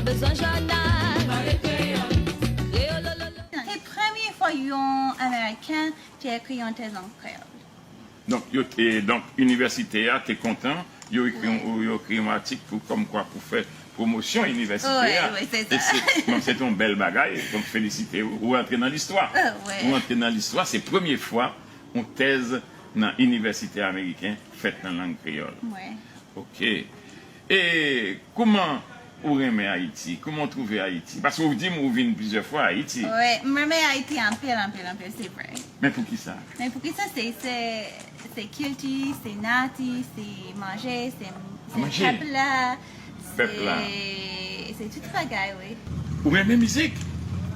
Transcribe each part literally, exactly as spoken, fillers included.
Bezwen jounal, pale kreyòl. Kreyolololo. Se premye fwa yon Ameriken te ekri yon tèz an kreyòl. Donk, yo, e, donk, inivèsite a te kontan, yo ekri yon, yo ekri yon atik pou, kòmkwa pou fè pwomosyon inivèsite a. Wi, wi, se sa. E se, bon, se te yon bèl bagay, donk felisite ou, ou antre nan listwa. Wi. Ou antre nan listwa, se premye fwa yon tèz nan inivèsite ameriken fèt nan lang kreyòl. Wi. Ok. E kòman ou renmen Ayiti? Kòman ou twouve Ayiti? Paske ou di m ou vin plizyè fwa Ayiti. Wi, m renmen Ayiti anpil, anpil, anpil, se vre. Men poukisa? Men poukisa se, se, se kilti, se nati, se manje, se, se pèp la, se, se tout bagay, wi. Ou renmen mizik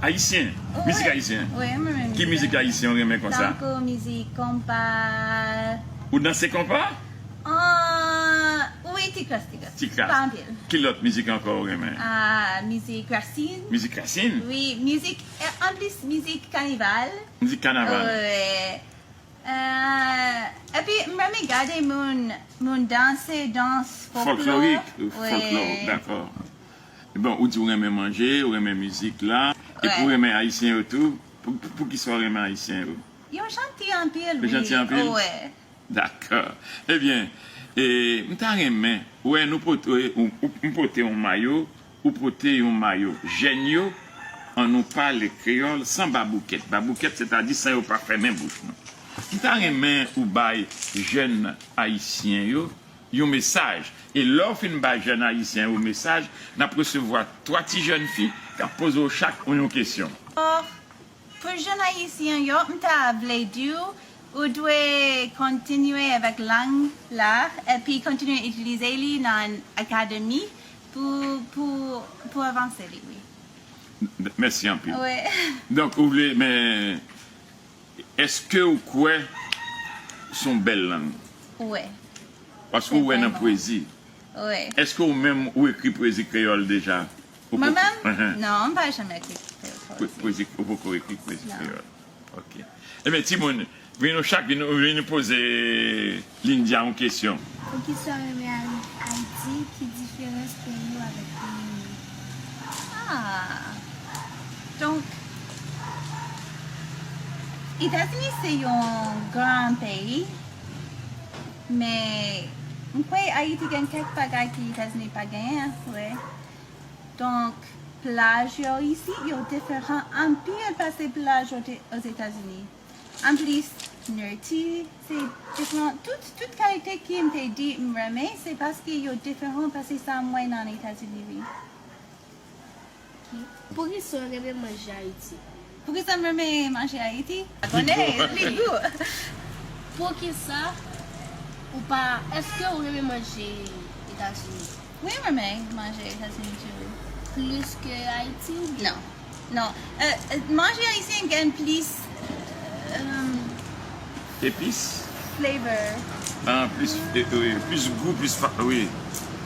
ayisyen? Wi. Mizik ayisyen? Wi, m renmen mizik. Ki mizik ayisyen ou renmen konsa? Tankou mizik konpa. Ou danse konpa? Ah, wi, ti kras, ti kras. Ti kras. Pa anpil. Ki lòt mizik ankò ou renmen? Ah, mizik rasin. Mizik rasin? Wi, mizik, eh, anplis mizik kanival. Mizik kanaval. Wi. Eh, epi, m renmen gade moun, moun danse, dans, folklò. Folklorik, folklò, dakò. Bon, ou di ou renmen manje, ou renmen mizik la, epi ou renmen ayisyen yo tou. Pou, pou, poukisa ou renmen ayisyen yo? Yo janti anpil, wi. Yo janti anpil? Wi. Dakò. Ebyen, e, m ta renmen, wè, nou pote, ou, ou, m pote yon mayo, ou pote yon mayo. Jèn yo, annou pale kreyòl san baboukèt. Baboukèt, sètadi san yo pa fèmen bouch nou. M ta renmen ou bay jèn ayisyen yo yon mesaj. E lè w fin bay jèn ayisyen yo mesaj, n ap resevwa twa ti jèn fi k ap poze w chak yon kesyon. Pou jèn ayisyen yo, m ta vle di w, ou dwe kontinye avèk lang la, epi kontinye itilize li nan akademi pou, pou, pou avanse li, wi. Mèsi anpil. Wi. Donk, ou vle, men, èske ou kwè se yon bèl lang? Wi. Paske ou wè nan pwezi. Wi. Èske ou menm ou ekri pwezi kreyòl deja? Mwen menm? Non, m pa janm ekri pwezi. Pwezi, ou poko ekri pwezi kreyòl. Ok. Ebyen, timoun, vin nou chak, vin nou, vin nou poze Lindia yon kesyon. Poukisa w renmen Ay-, Ayiti? Ki diferans peyi w avèk peyi m? Ah. Donk, Etazini se yon gran peyi, men m kwè Ayiti gen kèk bagay ki Etazini pa genyen, wi. Donk, plaj yo isit, yo diferan anpil pase plaj yo te, Ozetazini. Anplis, nati, se diferan. Tout, tout kalite ki m te di m renmen, se paske yo diferan pase sa m wè nan Etazini, wi. Poukisa w renmen manje Ayiti? Poukisa m renmen manje Ayiti? Konnen, li gou. Poukisa ou pa, èske ou renmen manje Etazini? Wi, m renmen manje Etazini tou. Plis ke Ayiti oubyen? Non. Non. Euh, euh, manje ayisyen gen plis, euh, epis? Flavor. Ah, plis, eh, wi, plis gou, plis fa-, wi.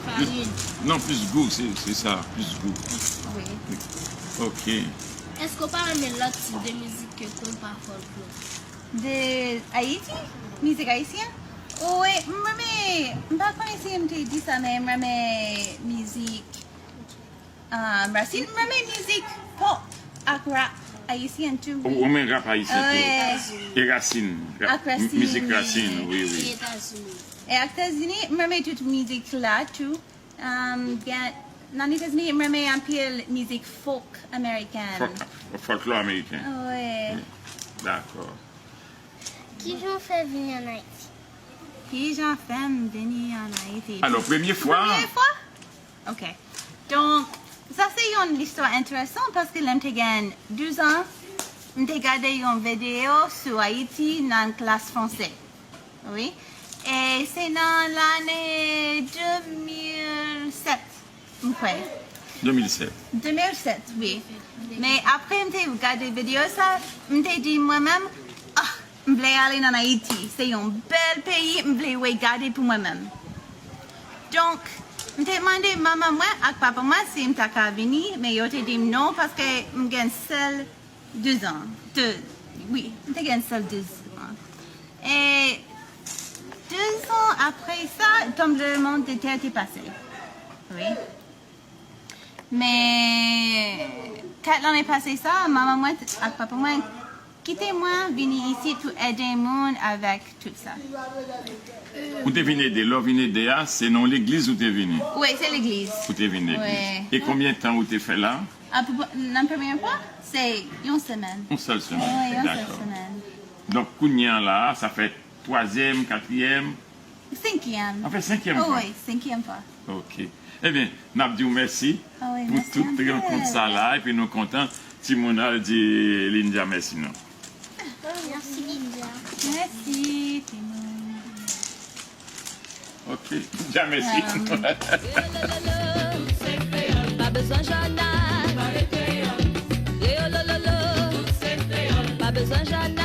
Farin. Non, plis gou, se, se sa, plis gou. Wi. Ok. Èske w pa renmen lòt tip de mizik ke konpa, fòlklò? De Ayiti? Mizik ayisyen? Wi, m renmen, m pa konnen si m te di sa, men m renmen mizik, um, rasin. M renmen mizik pop ak rap ayisyen tou. Ou, ou renmen rap ayisyen tou? Wi. E rasin, rap, ak rasin, mizik rasin, wi, wi. E Etazini. E ak Etazini, m renmen tout mizik la tou. Um, gen, nan Etazini, m renmen anpil mizik folk ameriken. Fòk-, fòlklò ameriken. Wi. Dakò. Kijan w fè vini ann Ayiti? Kijan fè m vini ann Ayiti? Alò, premye fwa? Premye fwa? Ok. Donk, sa se yon listwa enteresan paske lè m te gen douz an, m te gade yon videyo sou Ayiti nan klas franse. Wi. E se nan lane de mil sèt, m kwè. De mil sèt. De mil sèt, wi. Men apre m te gade videyo sa, m te di mwen menm, ah, m vle ale nan Ayiti. Se yon bèl peyi, m vle wè gade pou mwen menm. Donk, m te mande manman mwen ak papa mwen si m ta ka vini, men yo te di m non, paske m gen sèl douz an. De, wi, m te gen sèl douz an. E douz an apre sa, tranblemanntè te pase. Wi. Men kat lane pase sa, manman mwen t- ak papa mwen kite mwen vini isit pou ede moun avèk tout sa. Ou te vin ede, lè w vin ede a, se nan yon legliz ou te vini? Wi, se legliz. Ou te vin legliz. Wi. E konbyen tan ou te fè la? Apou- Nan premye fwa, se yon semèn. Yon sèl semèn. Wi, yon sèl Dakò. Semèn. Donk, kounye a la, sa fè twazyèm, katriyèm, Senkyèm. An fè senkyèm fwa? Wi, senkyèm fwa. Ok. Ebyen, n ap di w mèsi Ah wi, pou mèsi tout anpil. Rankont sa la, epi nou kontan. Timoun al di Linda mèsi non. Mèsi Linda. Mèsi, timoun. Ok. Linda mèsi. Ah. Pa bezwen jònal. Reyolololo. Pa bezwen jònal.